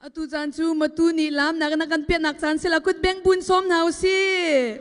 Atu caan cu Matu nih laamnak in a kan piahnak caan si la kut beng bun sawm hna u sih.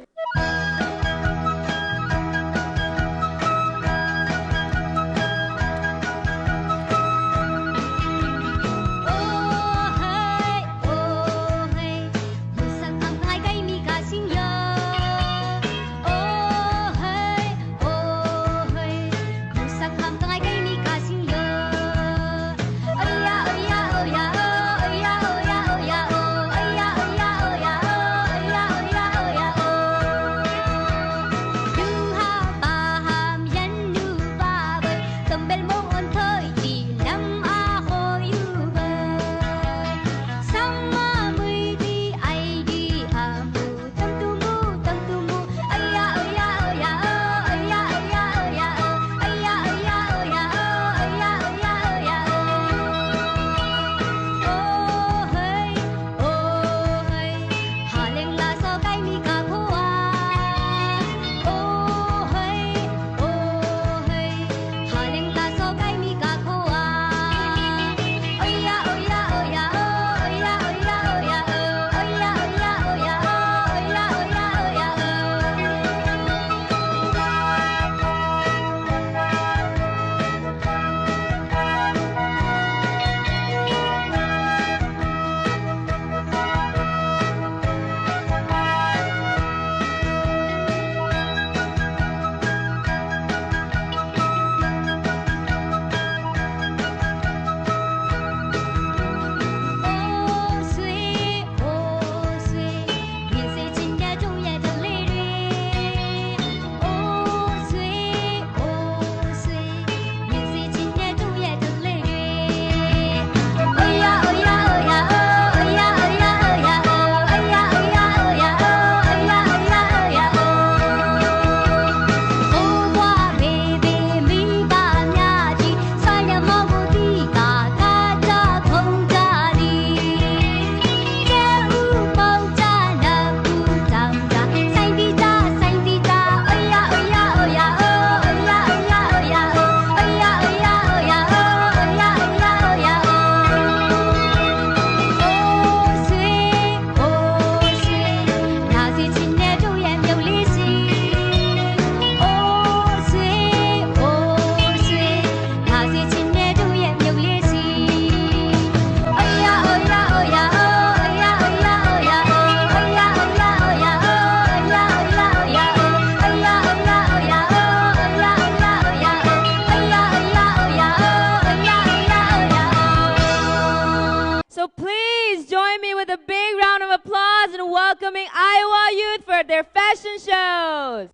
So please join me with a big round of applause in welcoming Iowa youth for their fashion shows.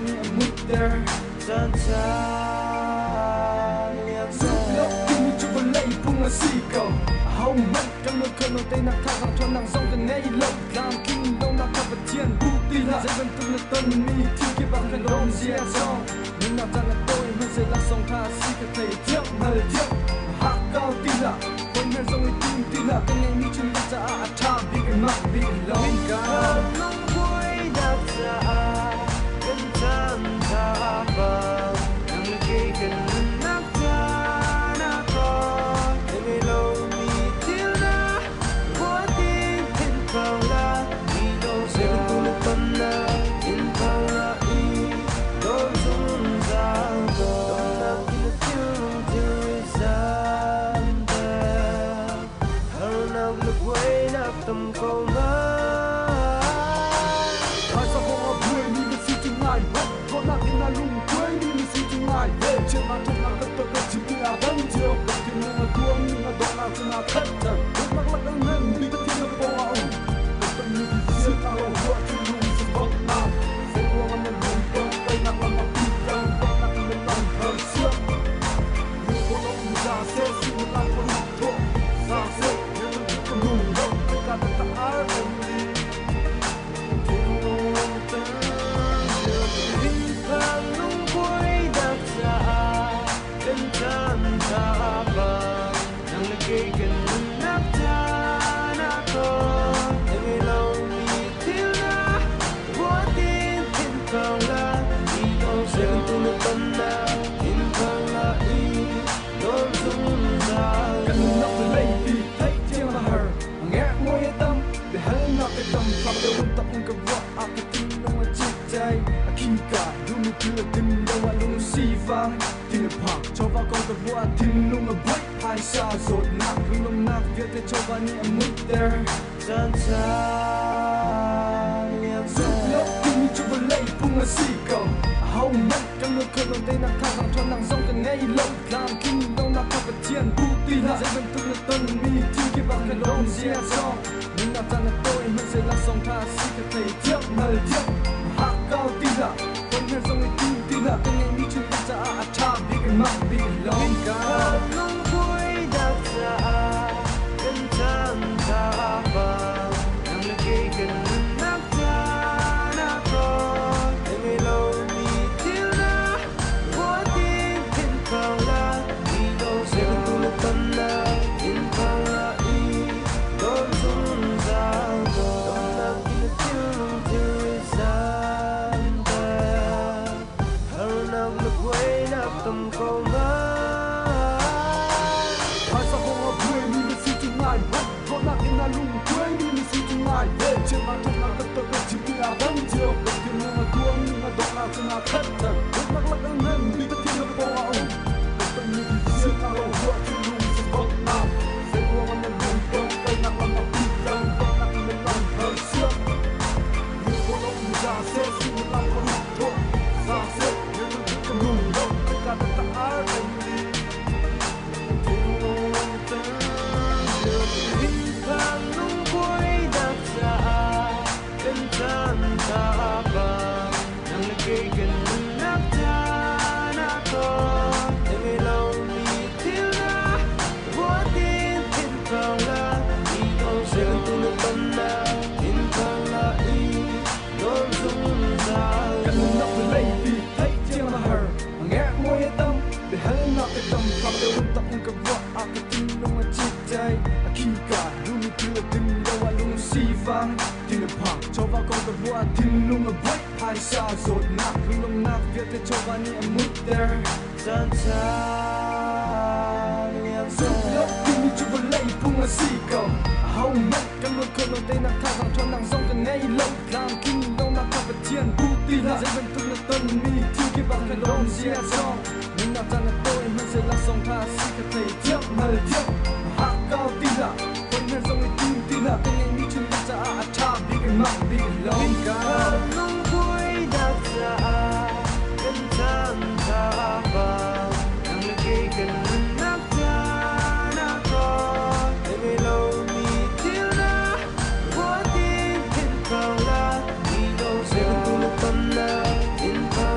nih a muihter. Caan liam Zumh lo timi cu vawlei phung a si ko. Ahohmanh kan nawl kho lo, teinak thazaang ṭhawnnak zong kan ngei lo. Tlamtlin lonak kha Pathian puh ti hlah. Zei bantuk na tonmi thil kip ah khan lawm zia cawng. Nunnak caan a tawi, hmanhseh laksawng ṭha a si kha thei thiam, hngal thiam. Hakkau ti hlah, hawi hmel zong i tim ti hlah. Kan ngeihmi chung kan caah a ṭha bik in mah bik in lawm ka. Lungbuainak caah kan caan tha bang nang le kei kan nunnak caan ah kaw na ngei lomi thil na ruatin thinphang la mi dawh zei bantuk na tonnak thinphang la i lawm zungzal ko. Dawtnak in na thinlung thilri zamter harnak le buainak tam ko ma. Phaisa kong a buaimi na si cu ngai hmanh, dawtnak in a lungkuaimi na si cu ngai ve. Chiatnak ṭhatnak ka tuah ka chim ti ah kan cio. Ka thinlung a tuammi na dawtnak cu naa khat cang. Dawtnak lak a nganmi Pathian na pawng ah um. Ka tonmi sinak lo ruah thinlung sivaknak. Zeiruang ah na lungton teinak lam a pit cang. Dawtnak in na lam harsiam. Thinphang lungbuainak caah kan caan tha bang nang le kei kan nunnak caan ah kaw na ngei lomi thil na ruatin thinphang la mi dawh zei bantuk na tonnak thinphang la i lawm zungzal Kan nunnak vawleipi theih thiam a har. Ngerhmuai a tam, biahalnak a tam. Fak deuh in tak in ka ruah ah ka thinlung a cikcai. A khika duhmi thil a tim lo ah lung sifang. Thin a phang, chawva kong ka ruah ah thinlung a buai. Phaisa, zawtnak, lunglawmhnak vialte chawva nih a muihter. Caan liam Zumh lo timi cu vawlei phung a si ko. Ahohmanh kan nawl kho lo, teinak thazaang ṭhawnnak zong kan ngei lo. Tlamtlin lonak kha Pathian puh ti hlah. Zei bantuk na tonmi thil kip ah khan lawm zia cawng. Nunnak caan a tawi, hmanhseh laksawng ṭha a si kha thei thiam, hngal thiam. Hakkau ti hlah, hawi hmel zong i tim ti hlah. Kan ngeihmi chung kan caah a ṭha bik in mah bik in lawm ka. Lungbuainak caah kan caan tha bang nang le kei kan nunnak caan ah kaw na ngei lomi thil na ruatin thinphang la mi dawh zei bantuk na tonnak thinphang la i lawm zungzal ko. Dawtnak in na thinlung thilri zamter harnak le buainak tam ko ma. Phaisa kong a buaimi na si cu ngai hmanh, dawtnak in a lungkuaimi na si cu ngai ve. Chiatnak ṭhatnak ka tuah ka chim ti ah kan cio. Ka thinlung a tuammi na dawtnak cu naa khat cang. Dawtnak lak a nganmi Pathian na pawng ah um. Ka tonmi sinak lo ruah thinlung sivaknak. Zeiruang ah na lungton teinak lam a pit cang. Dawtnak in na lam harsiam. Thinphang lungbuainak caah kan caan tha bang nang le kei kan nunnak caan ah kaw na ngei lomi thil na ruatin thinphang la mi dawh zei bantuk na tonnak thinphang la i lawm zungzal Kan nunnak vawleipi theih thiam a har. Ngerhmuai a tam, biahalnak a tam. Fak deuh in tak in ka ruah ah ka thinlung a cikcai. A khika duhmi thil a tim lo ah lung sifang. Thin a phang, chawva kong ka ruah ah thinlung a buai. Phaisa, zawtnak, lunglawmhnak vialte chawva nih a muihter. Caan liam Zumh lo timi cu vawlei phung a si ko. Ahohmanh kan nawl kho lo, teinak thazaang ṭhawnnak zong kan ngei lo. Tlamtlin lonak kha Pathian puh ti hlah. Zei bantuk na tonmi thil kip ah khan lawm zia cawng. Nunnak caan a tawi, hmanhseh laksawng ṭha a si kha thei thiam, hngal thiam. Hakkau ti hlah, hawi hmel zong i tim ti hlah. Kan ngeihmi chung kan caah a ṭha bik in mah bik in lawm ka. Lungbuainak caah kan caan tha bang nang le kei kan nunnak caan ah kaw na ngei lomi thil na ruatin thinphang la mi dawh zei bantuk na tonnak thinphang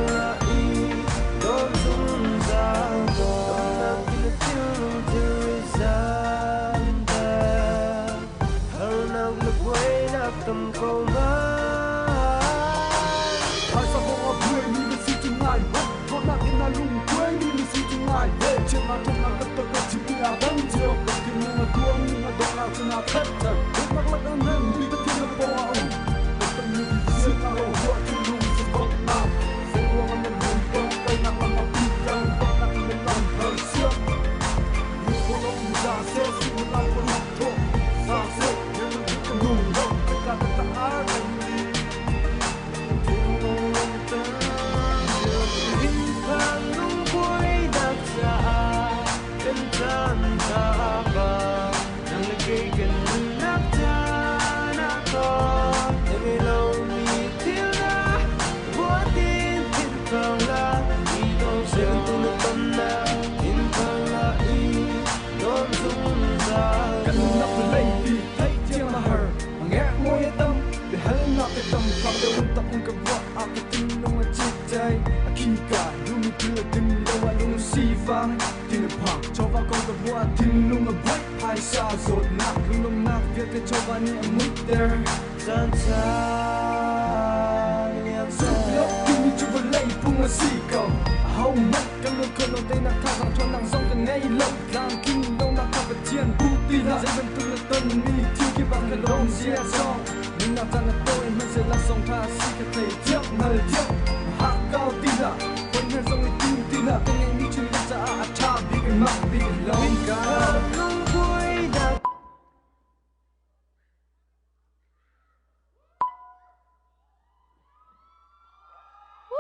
Woo!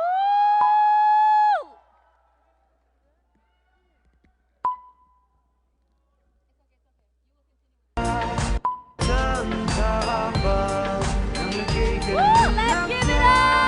Let's give it up!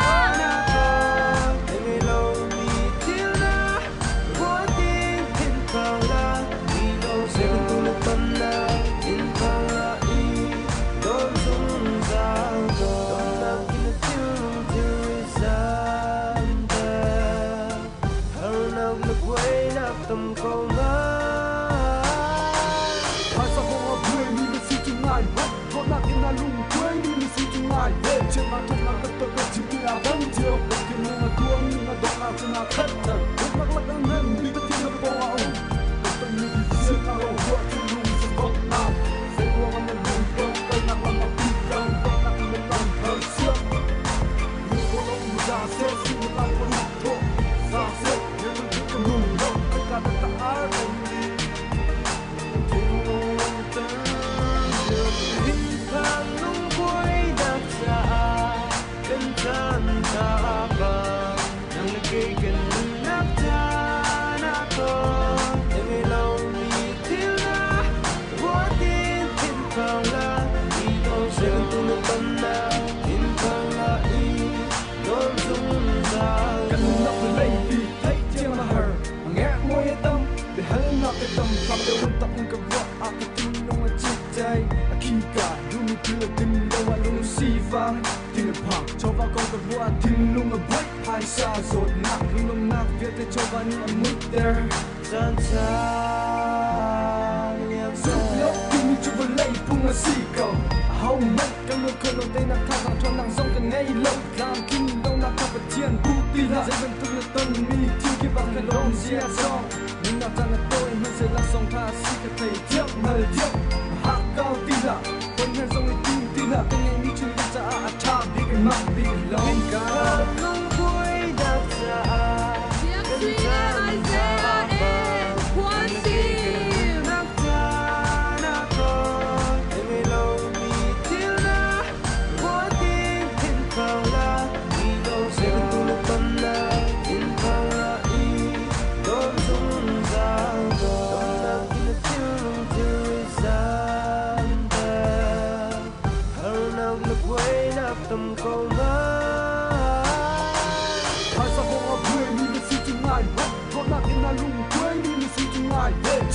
Isaiah and Kwan Sim.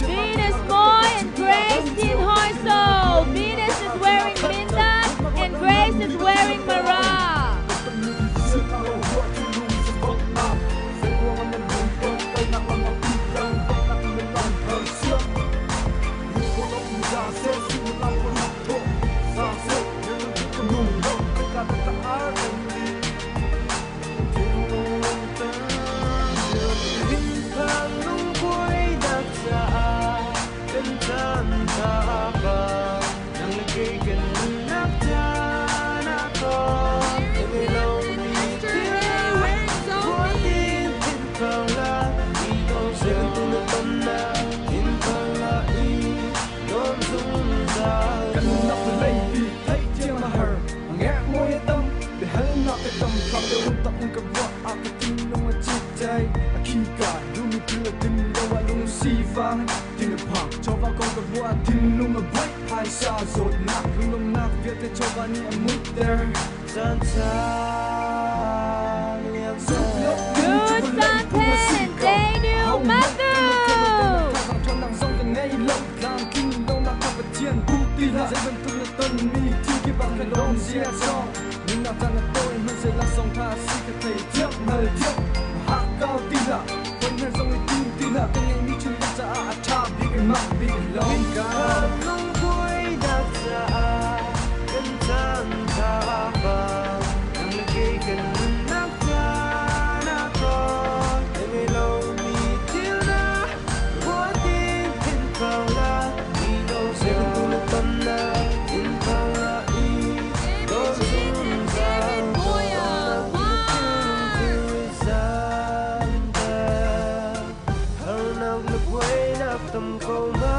Venus Moy and Grace Tin Horso. Venus is wearing Minda and Grace is wearing Mara. Thin a phang chawva kong ka ruah thinlung a buai phaisa zawtnak lunglawmhnak vialte chawva nih a muihter. Caan ṭha liam seh. Ruth Santen and Daniel Matthew. Ṭhawnnak zong ka ngei lo tlamtlin lonak kha Pathian bu ti hlah zei bantuk na tonmi thil kip ah khan lawm zia cawng nunnak caan a tawi hmanhsehlaw song ṭha a si ka thei thiam hngal thiam hak kau ti hlah hawi hna zong i tim ti hlah ka ngeihmi chungkhar caah a ṭha bik in mak bik in lawm ka Lungbuainak caah kan caan ṭha bang nang le kei kan nunnak caan ah tawn na ngei lomi thil na ruat in thinphang hlah i dawh zei bantuk na ton nak thinphang hlah i Amy dawh Chin and zungzal David Boya. Mark. Harnak le buainak tam ko ma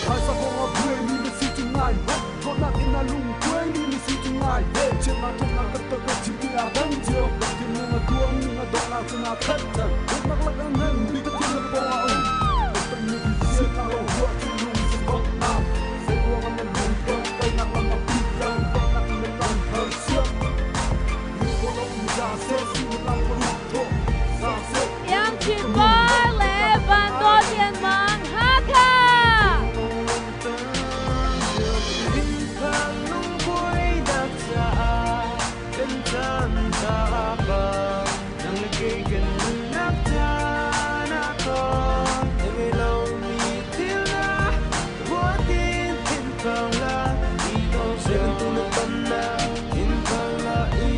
Phaisa kong a buaimi na si cu ngai hmanh dawtnak in a lung kuaimi na si cu ngai he chiatnak ṭhatnak ka ton ka chim ding ah kan cio ka thinlung a tuangmi na dawtnak cu naa khat cang dawtnak lak a ngan mi ka thinlung pawng ah um ka tonmi sinak lo ruah thinlung sifaknak zei ruang ah na lung ton teinak lam a pit cang dawtnak in na tam har siap mi kawlong mi za seh suimilam paruk thawh za seh Yang Chin Par le Van Do Lian Mang Hakha. Thinphang lungbuainak caah kan caan ṭha bang nang le kei kan nunnak caan ah tawn na ngei lomi thil na ruat in thinphang hlah i dawh zei bantuk na ton nak thinphang hlah i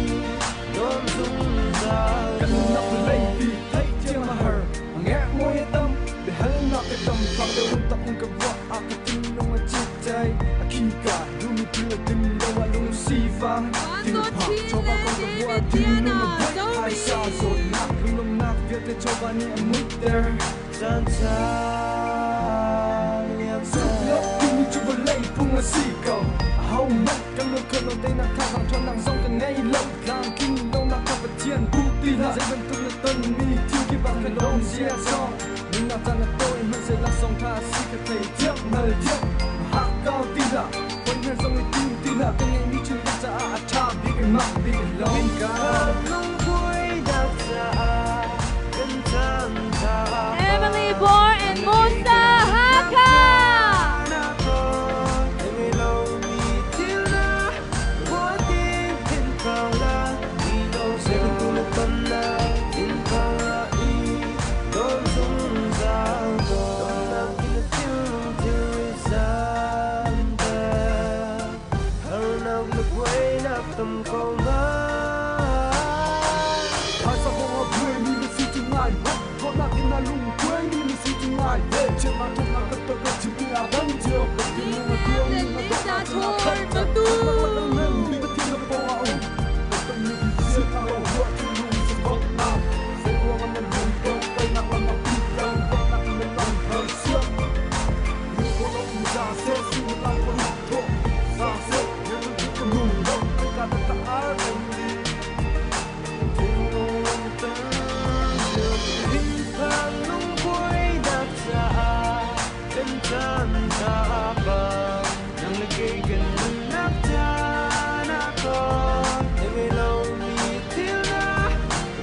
nuam zungzal Kan nunnak vawlei pi theih thiam a har a ngerhmawi a tam biahalnak a tam fak deuh in tak in ka ruah ah ka thinlung a citcai a khika duhmi thil a tim lo ah lung sifang Van thin Do a phang Chin chawva le kong ka ruah David thinlung a Tiana. buai phaisa Zomi. zawtnak lunglawmhnak vialte chawva nih a muihter. Caan ṭha liam Zumh lo seh. timi cu vawlei phung a si ko ahohmanh kan luat kho lo teinak thazaang ṭhawnnak zong kan ngei lo tlamtlin lonak kha Pathian bu ti hlah zei bantuk na tonmi thil kip ah khan lawm zia cawng nunnak caan a tawi hmanhsehlaw song ṭha a si ka thei thiam hngal thiam hak kau ti hlah hawi hna zong i tim ti hlah ka ngeihmi chungkhar caah a ṭha bik in mak bik in lawm ka Lungbuainak caah kan caan ṭha Emily bang Bohr and nang le kei Musa kan nunnak Hakha. caan ah tawn na ngei lomi thil na ruat in thinphang hlah i dawh zei bantuk na ton nak thinphang hlah i lawm zungzal dawtnak in na thinlung thilri zamter harnak le buainak tam ko ma Phaisa kong a buaimi na si cu ngai hmanh dawtnak in a lung kuaimi na si cu ngai he chiatnak ṭhatnak ka ton ka chim ding ah kan cio ka thinlung a Ethan tuangmi and na Linda dawtnak cu naa Thor khat cang dawtnak lak a ngan Matu. mi ka thinlung pawng ah um ka tonmi sinak lo ruah thinlung sifaknak zei ruang ah na lung ton teinak lam a pit cang dawtnak in na tam har siap mi kawlong mi za seh suimilam paruk thawh za seh zei ka nung lo kai ka ta ar kan ni Thinlung thinphang lungbuainak caah kan caan ṭha bang nang le kei kan nunnak caan ah tawn na ngei lomi thil na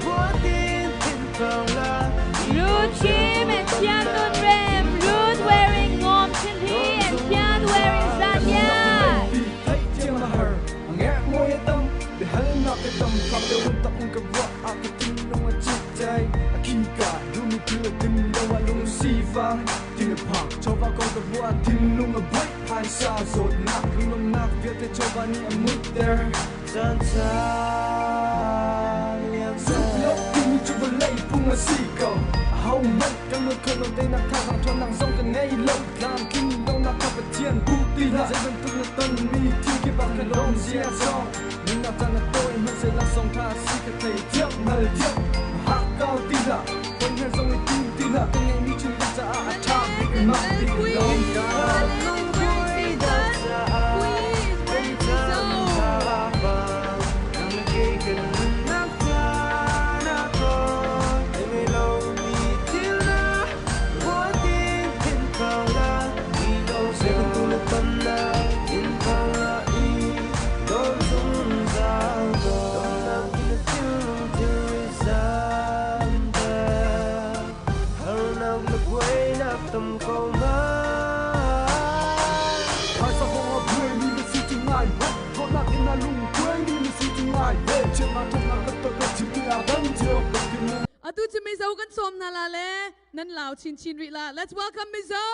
ruat in thinphang hlah i Ruth dawh zei Kim bantuk and na ton Tian Tun nak Rem. thinphang Ruth hlah wearing i Ngom Chin Hi lawm and Tian wearing zungzal Kan nunnak Zanya. vawlei pi theih thiam a har a ngerhmawi a tam biahalnak a tam fak deuh in tak in ka ruah ah ka thinlung a citcai a khika duhmi thil a tim lo ah lung sifang thin a phang chawva kong ka ruah thinlung a buai phaisa zawtnak lunglawmhnak vialte chawva nih a muihter. Caan ṭha liam Zumh lo seh. timi cu vawlei phung a si ko ahohmanh kan luat kho lo teinak thazaang ṭhawnnak zong kan ngei lo tlamtlin lonak kha Pathian bu ti hlah zei bantuk na tonmi thil kip ah khan lawm zia cawng nunnak caan a tawi hmanhsehlaw song ṭha a si ka thei thiam hngal thiam hak kau ti hlah hawi hna zong i tim ti hlah ka ngeihmi chungkhar caah a ṭha Alen bik in and mak Mel bik in Pui. lawm ka Alen is wearing Lungbuainak Mindat. caah Pui is kan wearing caan Mizo. ṭha bang nang le kei kan nunnak caan ah tawn na ngei lomi thil na Buainak tam ko ma. Phaisa kong ah buaimi na si cu ngai hmanh, Dawtnak in a lung kuaimi na si cu ngai he, Chiatnak ṭhatnak kan ton kan chim ti ah kan cio kan ti mu. Atu cu Mizo kan sawm hna la le nan lau chinchin rih la. Let's welcome Mizo!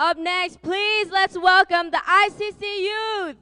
Up next, please let's welcome the ICC Youth.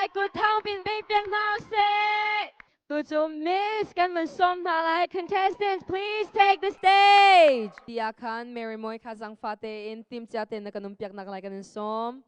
Kut thang pin beng piak hna usih. Tu cu Miss kan van sawm hna lai. Contestants, please take the stage. Tiah khan Mary Moi kha zangfah tein timcia tein na kan um piak nak lai kan in sawm.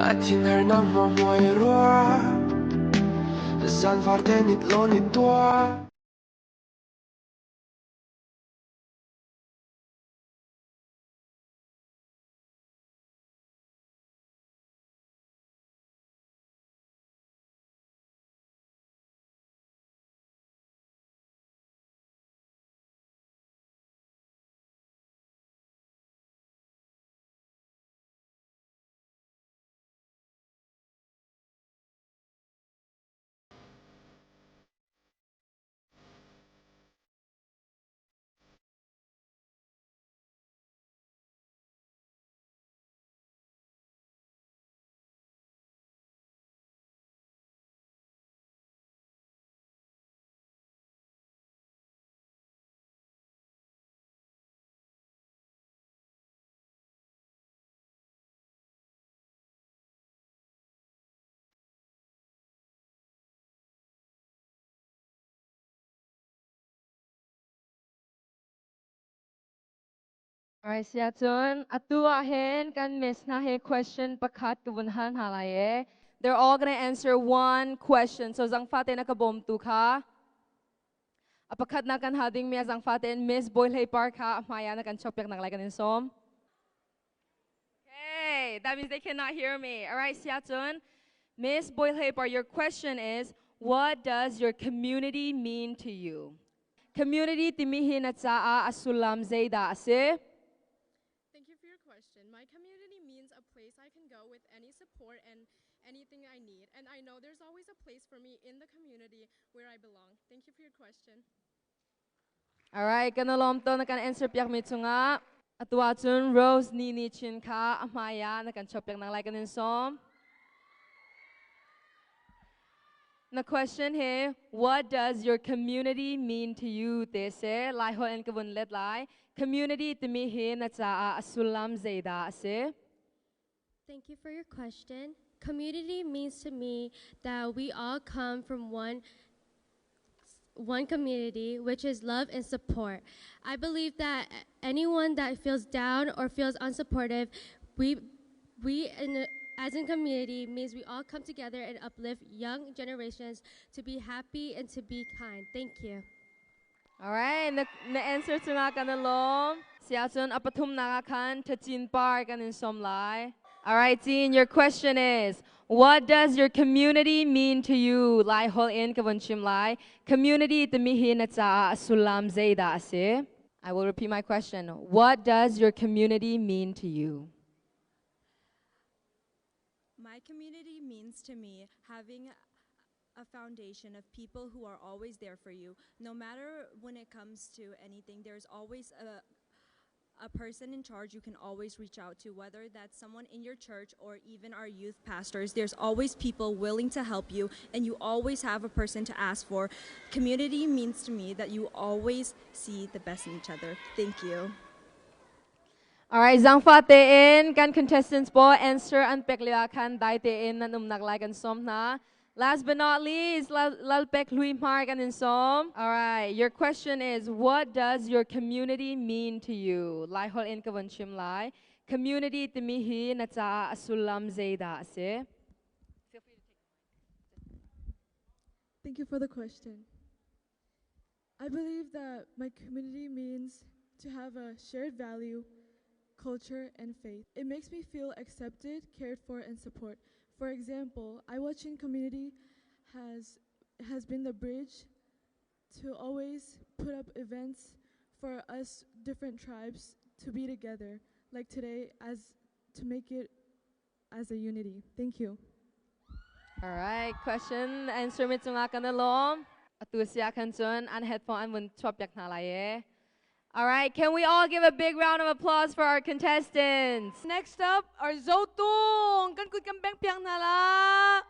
A thinhar na hmuai rua Zan varte nit lo ni tua Alright, siya cun atu ah hin kan miss hna he question pakhat ka vun hal hna lai e. They're all gonna answer one question. So zangfa te na ka bawm tu kha. A pakhat na kan hal ding mi a zangfa tein Miss Boy Hlei Par kha a hmai ah na kan chok piak nak lai kan in sawm. Okay, that means they cannot hear me. Alright, siya cun Miss Boy Hlei Par, your question is, What does your community mean to you? Community timi hi na caah a sullam zeidah a si? Thank you for your question. My community means a place I can go with any support and anything I need. And I know there's always a place for me in the community where I belong. Thank you for your question. All right, kan lawm to na kan answer piak mi chungah atu ahcun Rose ni ni chin kha a hmai ah na kan chop piak nak lai kan in sawm. Na question he, what does your community mean to you te se lai hol in ka vun let lai. Community timi hi na caah a sullam zeidah a si? Thank you for your question. Community means to me that we all come from one one community, which is love and support. I believe that anyone that feels down or feels unsupportive, we we in as in community means we all come together and uplift young generations to be happy and to be kind. Thank you. Alright, na, na answer cungah kan i lawm. Siahcun a pathumnak ah khan Thacin Par kan in sawm lai. Alright, Jean, your question is, what does your community mean to you? Lai holh in ka vun chim lai. Community timi hi na caah a sullam zeidah a si? I will repeat my question. What does your community mean to you? My community means to me having a foundation of people who are always there for you. No matter when it comes to anything, there's always a a person in charge you can always reach out to, whether that's someone in your church or even our youth pastors. There's always people willing to help you, and you always have a person to ask for. Community means to me that you always see the best in each other. Thank you. Alright, zangfa tein kan contestants pawl answer an pek lio ah khan dai tein nan umnak lai kan sawm hna. Last but not least, Lalpek Hlui Hmar kan in sawm. Alright, your question is, what does your community mean to you? Lai holh in ka vun chim lai. Community timi hi na caah a sullam zeidah a si? Thank you for the question. I believe that my community means to have a shared value, culture, and faith. It makes me feel accepted, cared for, and support. For example, iWatching community has has been the bridge to always put up events for us different tribes to be together, like today, as to make it as a unity. Thank you. All right, question answer mi cungah kan i lawm. Atu sia khan cun an headphone an vun chuap piak hna lai e. All right, can we all give a big round of applause for our contestants? Next up are Zotung. Kan kut kan beng piak hna la.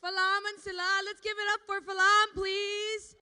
Falam and Sila. Let's give it up for Falam, please.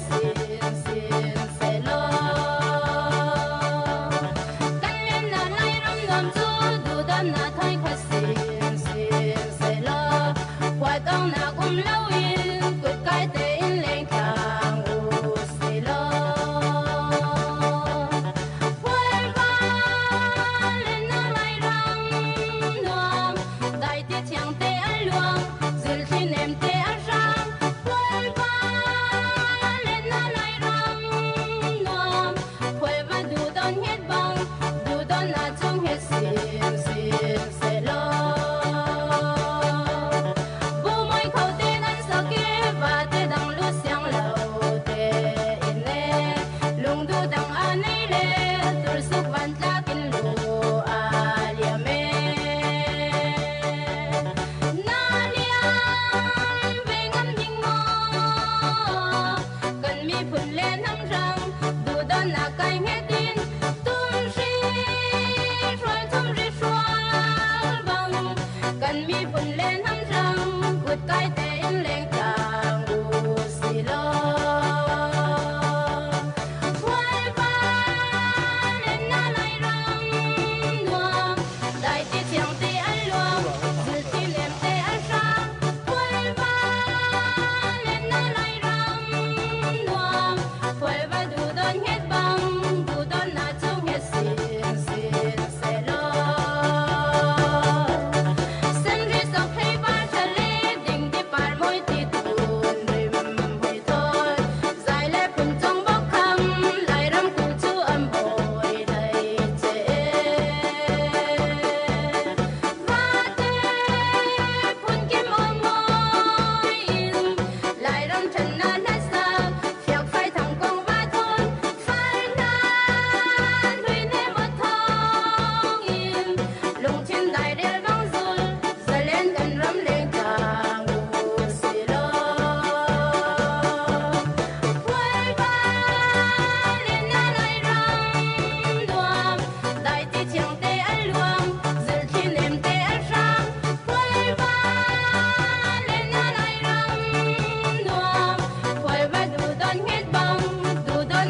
Sin, sin,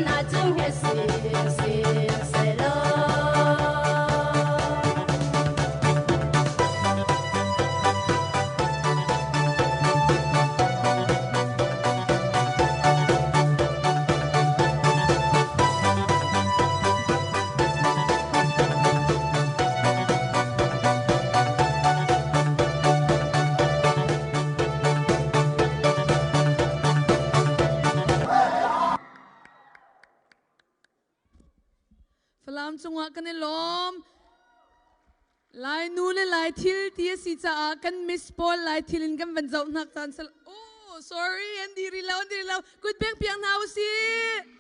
Rualchannak cu hnget sinsin sehlaw. Falam cungah kan i lawm. Lai nu le Lai thil ti a si caah kan Miss Paul Lai thil in kan van zoh hnak caan sal. Oh, sorry, an diri lo, an diri lo. Kut beng piak hna usih.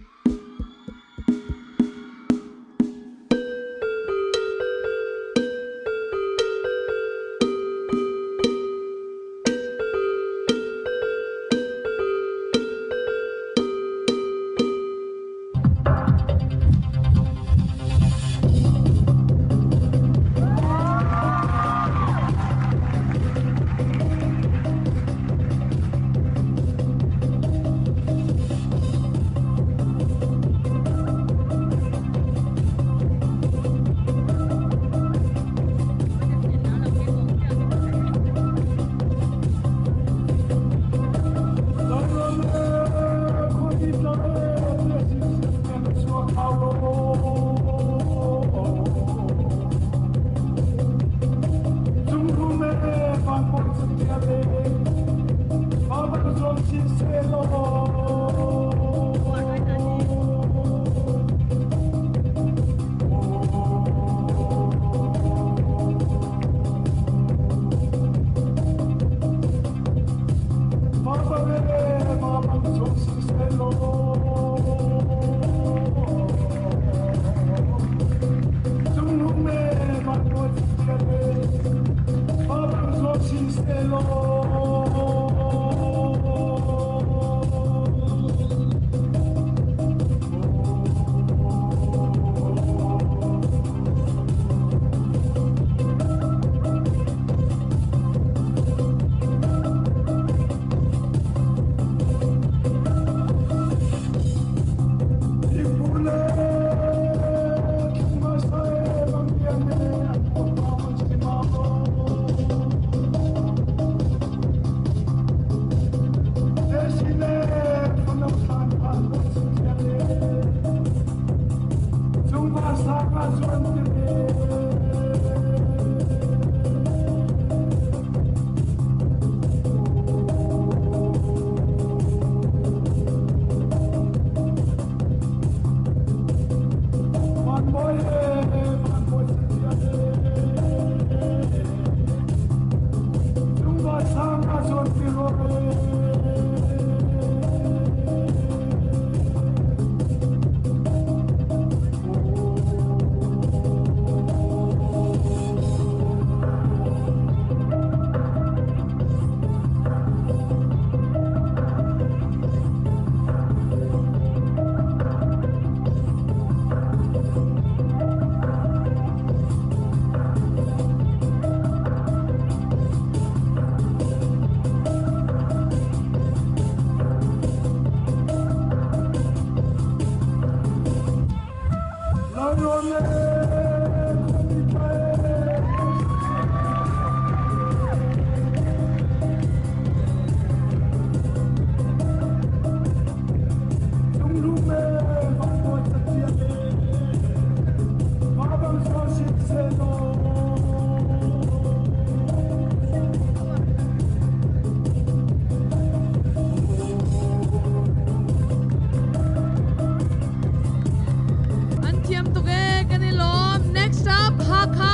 An thiam tuk ee, kan i lawm. Next up, Hakha.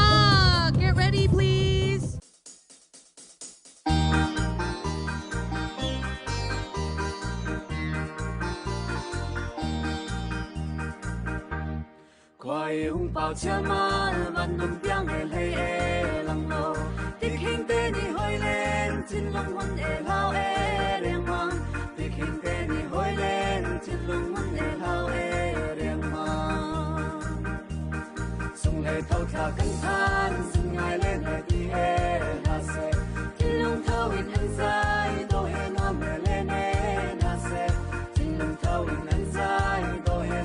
Get ready, please. Khuai hung pau chia mal van nung piang e hlei e lang lo tik hing te ni hoi len chin lung hun e hlau e riang mang tik hing te ni hoi len chin lung hun e hlau e riang mang sung le thau thla kan than sun ngai len le ti e ha se chin lung thau in an zai do he no me le ne na se chin lung thau in an zai do he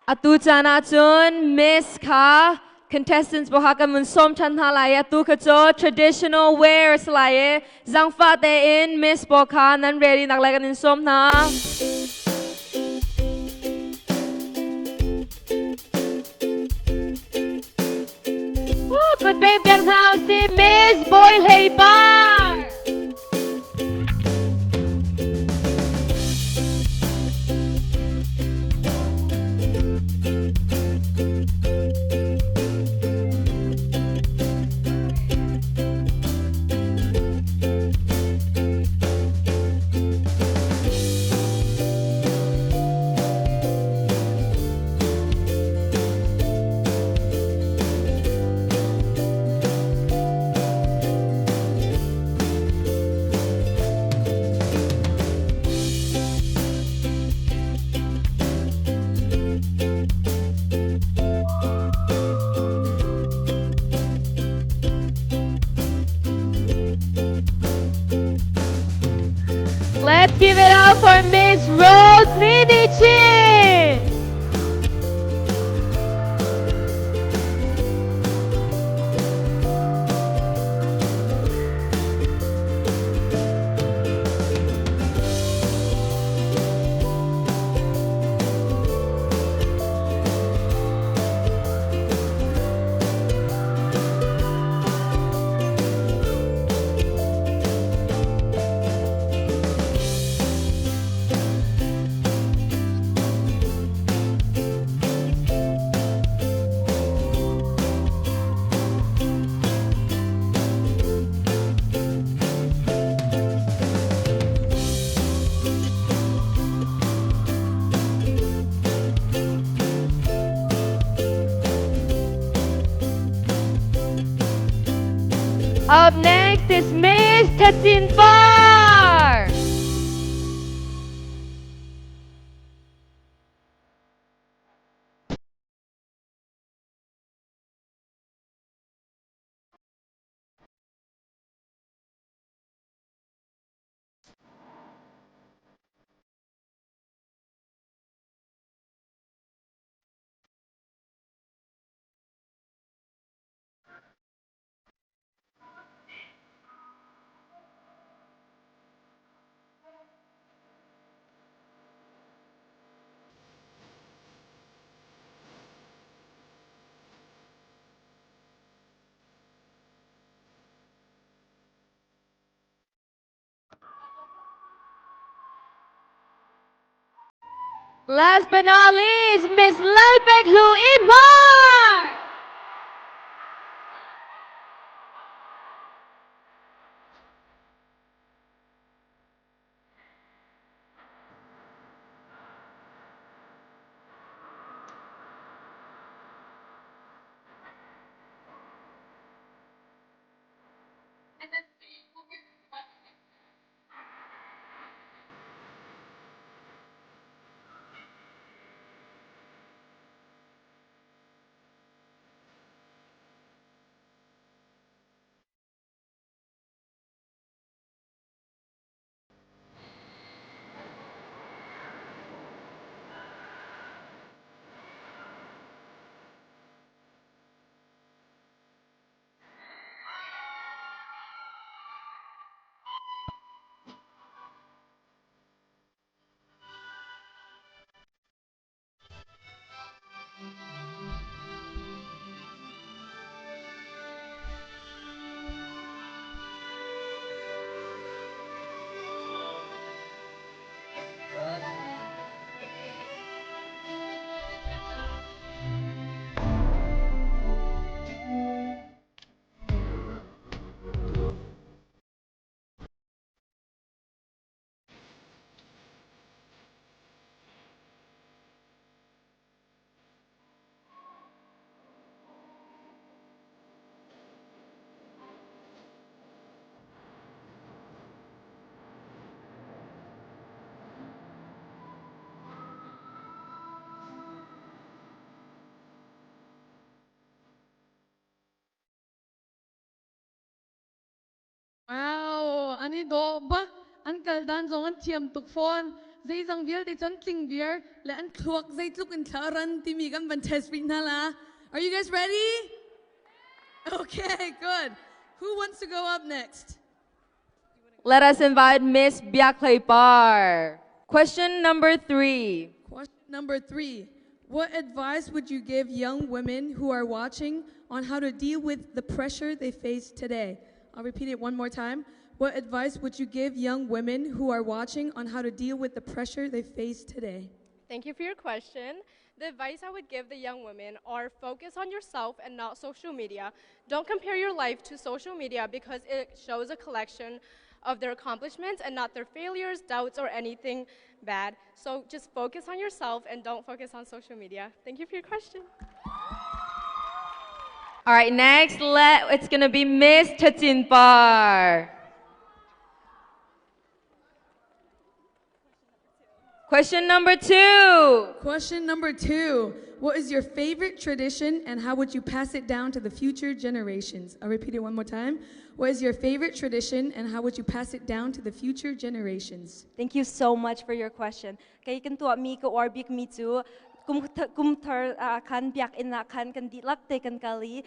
Atu caan ahcun Miss kha contestants pawl kha kan vun sawm ṭhan hna lai i atu kha cu traditional wear a si lai i zaangfah tein Miss pawl kha nan ready nak lai kan in sawm hna. Kut pek piak hna usih Miss Bawi Hlei Par. Give it up for Miss Rose Nini Chin! Up next is Miss Tatin Bar. Last but not least, Miss Lalpek Lu Imar! Wow, an i dawh bak. An kal dan zong an thiam tuk fawn. Zeizong vialte cun tling viar le an thluak zeitluk in thla ran timi kan van test rih hna la. Are you guys ready? Okay, good. Who wants to go up next? Let us invite Miss Biaklay Bar. Question number 3. Question number 3. What advice would you give young women who are watching on how to deal with the pressure they face today? I'll repeat it one more time. What advice would you give young women who are watching on how to deal with the pressure they face today? Thank you for your question. The advice I would give the young women are focus on yourself and not social media. Don't compare your life to social media because it shows a collection of their accomplishments and not their failures, doubts, or anything bad. So just focus on yourself and don't focus on social media. Thank you for your question. All right, next, it's going to be Miss Tatinpar. Question number 2. Question number 2. What is your favorite tradition and how would you pass it down to the future generations? I'll repeat it one more time. What is your favorite tradition and how would you pass it down to the future generations? Thank you so much for your question. Kei kan tuah mi ka uar bik mi cu kum kum thar ah khan biakinn ah khan kan dihlak te kan kal i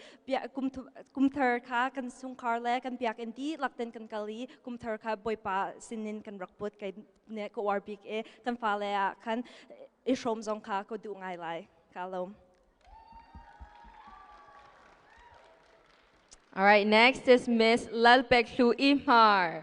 kum kum thar kha kan chungkhar le kan biakinn dihlak ten kan kal i kum thar kha Bawipa sinin kan rak put kei ne ka uar bik i kan fale ah khan i hrawm zong kha ka duh ngai lai. Ka lawm. All right, next is Miss Lalpeklu Imar.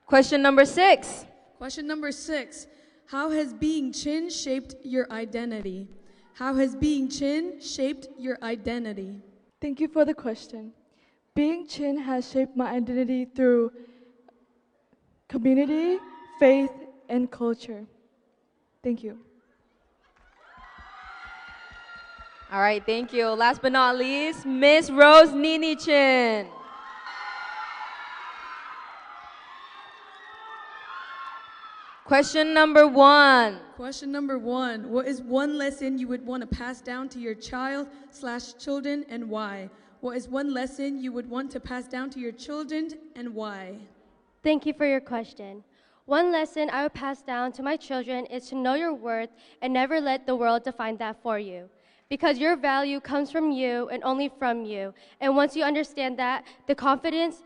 Question number 6. Question number 6. How has being Chin shaped your identity? How has being Chin shaped your identity? Thank you for the question. Being Chin has shaped my identity through community, faith, and culture. Thank you. All right, thank you. Last but not least, Miss Rose Nini Chin. Question number 1. Question number 1. What is one lesson you would want to pass down to your child / children and why? What is one lesson you would want to pass down to your children and why? Thank you for your question. One lesson I would pass down to my children is to know your worth and never let the world define that for you. Because your value comes from you and only from you. And once you understand that, the confidence,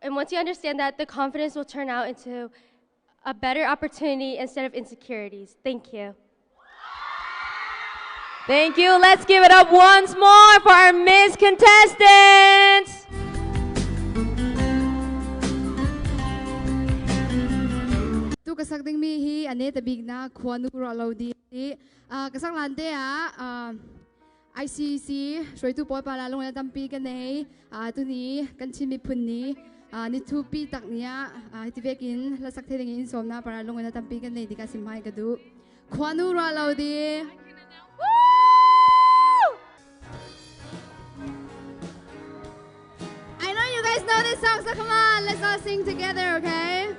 and once you understand that, the confidence will turn out into a better opportunity instead of insecurities. Thank you. Thank you. Let's give it up once more for our Miss contestants. Tu ka sak ding mi hi ane ta big na khuanu ro lo di ka sak lan te a ICC hruaitu pawl pa la lung na tampi ka nei tu ni kan Chin miphun ni ni thu pi tak nia ti vekin la sak the ding in som na para lung na tampi ka nei di ka sim mai ka du khuanu ro lo di. I know you guys know this song, so come on, let's all sing together, okay?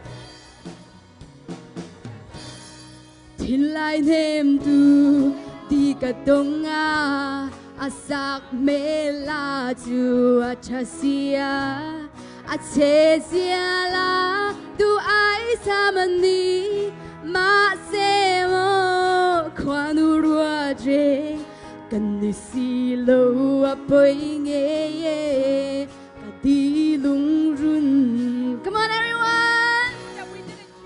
Thin lai nem tu di ka tonga asak me la chu a chasia a che sia la tu ai samani ma se mo khwanu rua je kan ni si lo a poi nge ye ka di lung run. Come on everyone.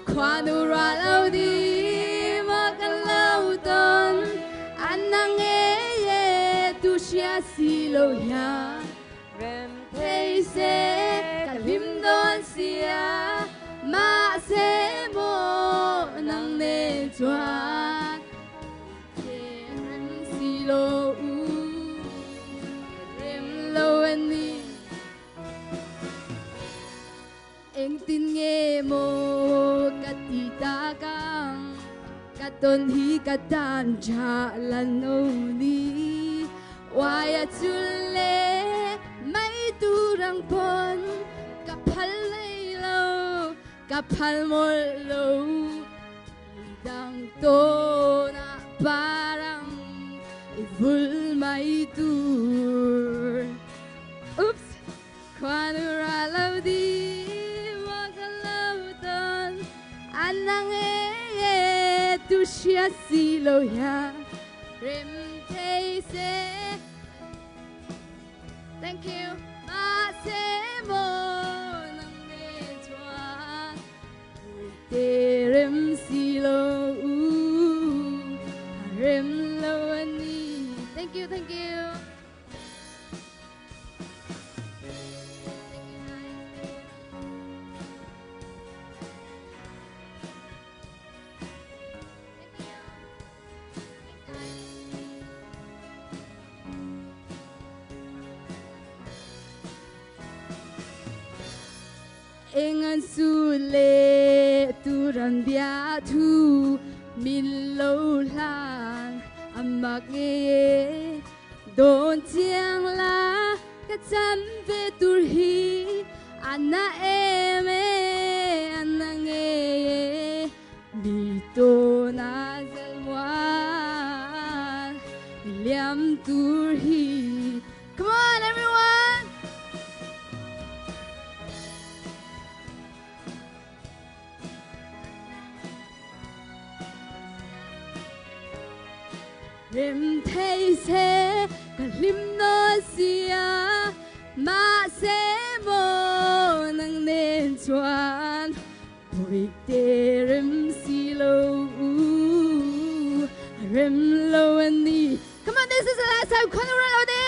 Khwanu rua lo di si lo ya rem thei se ka lim don sia ma se mo nang ne chuan rem si lo u rem lo ani eng tin nge mo ka ti ta kang ka ton hi ka tan cha lan no ni. Waya chule mai turang pon kapal lo kapal mo lo dang to na parang ivul mai tur. Oops, kwanu ralaw di magalawton anang e tu siya silo ya rem te se. Thank you. Ma se mo nang ne chuan te rem si lo u rem lo ani. Thank you, thank you. Engan sule turan bia thu min lo lan amak nge don chiang la ka cham ve tur hi ana eme ana tur hi. Come on everyone! Rem thei se ka hlim dawn sia, mahse maw nang nen chuan Bawihte rem si lo u, a rem lo a ni. Come on, this is the last time, khawn ura lo de.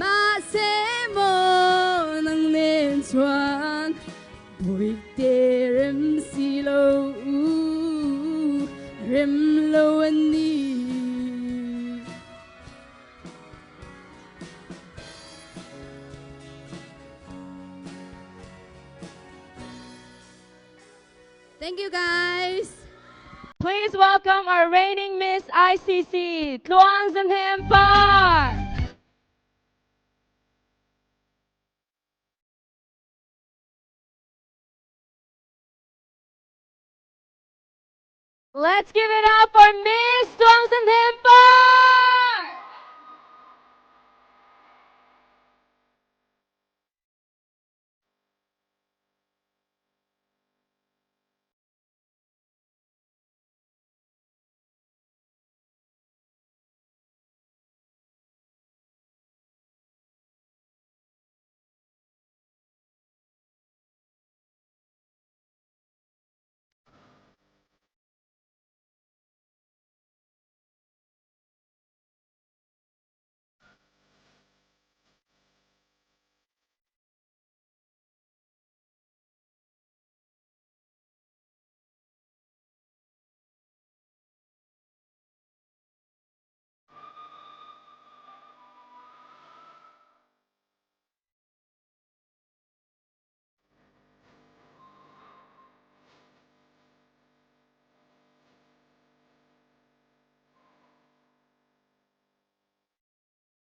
Mahse maw nang nen chuan Bawihte rem si lo u, rem lo a ni. Thank you guys. Please welcome our reigning Miss ICC, Tluang Zimhim Par. Let's give it up for Miss Tluang Zimhim Par.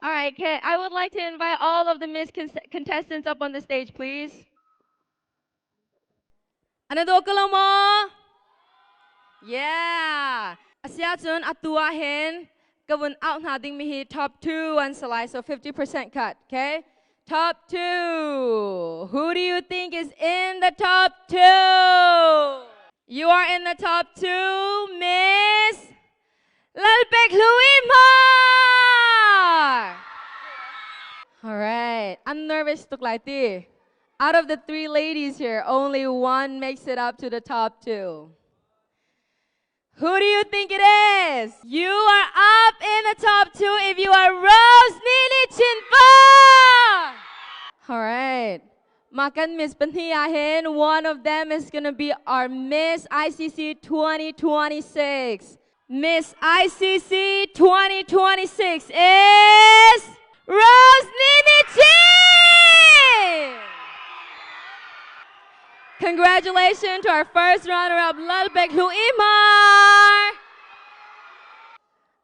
All right, okay, I would like to invite all of the Miss contestants up on the stage, please. Ano do mo? Yeah. Asia chun atua hen kavun out na ding mi hi top 2 an salai, so 50% cut, okay? Top 2. Who do you think is in the top 2? You are in the top 2, Miss Lalpek Luimar! All right, I'm nervous tuk lai ti. Out of the 3 ladies here, only one makes it up to the top 2. Who do you think it is? You are up in the top 2 if you are Rose Nini Chinpa! All right. Makan Miss Panhiyahin, one of them is going to be our Miss ICC 2026. Miss ICC 2026 is Rose Nini Chin! Congratulations to our first runner-up, Lalbek Luimar.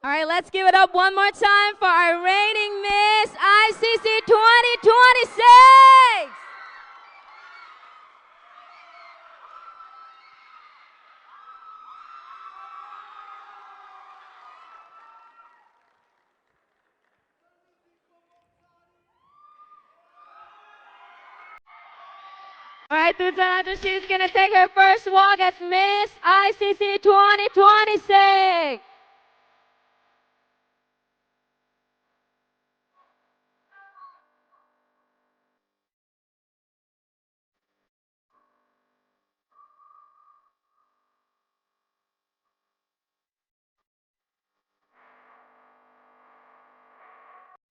All right, let's give it up one more time for our reigning Miss ICC 2026. All right, Tutanatu, she's going to take her first walk as Miss ICC 2026.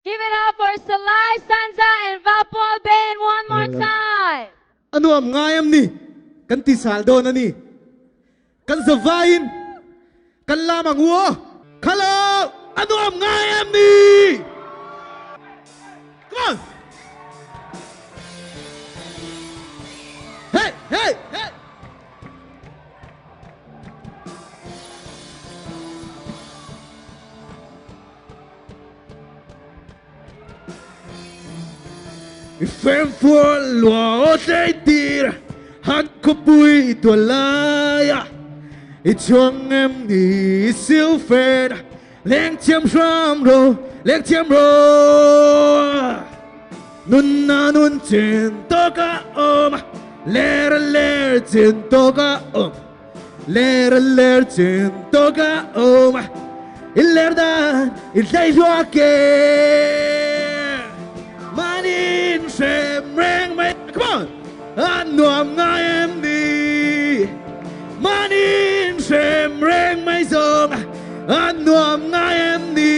Give it up for Salai Sanza and Vapol Ben one more time. Anu am ngayam ni kan ti sal don ani kan zavain kan lamang wo khalo anu am ngayam ni. Come on. Hey hey hey. Fem fuar lua aw tlei tir han khawpui i tual laia i chuang em ni siêu phên leng chiam hram ro leng chiam ro nun na nun chin to ka om ler ler chin to ka om ler ler chin to ka om i ler dan i hlei hlua ke manin sem reng mai come on an nuam ngai em ni manin sem reng mai zong an nuam ngai em ni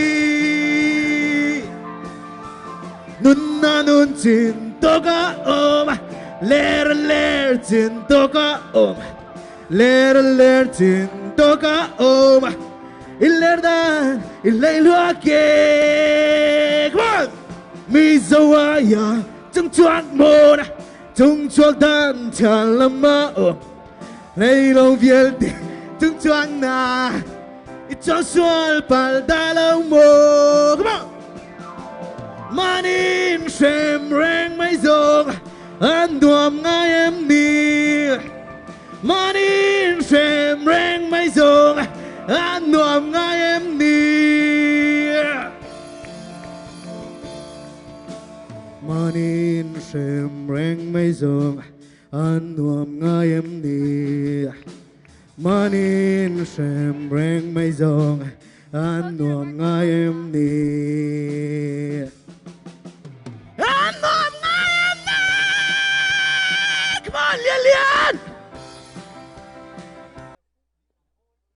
nun na nun chin to ka om ler ler chin to ka om ler ler chin to ka om i ler dan i lei lua ke come on mi zo ya chung chuan mo na chung chuan dan chan la ma o lei lo viel te chung chuan na i chuan sual pal da lo mo come on manin sem reng mai zong an nuam ngai em ni manin sem reng mai zong an nuam ngai em ni manin sem reng mai zong an nuam ngai em ni manin sem reng mai zong an nuam ngai em ni.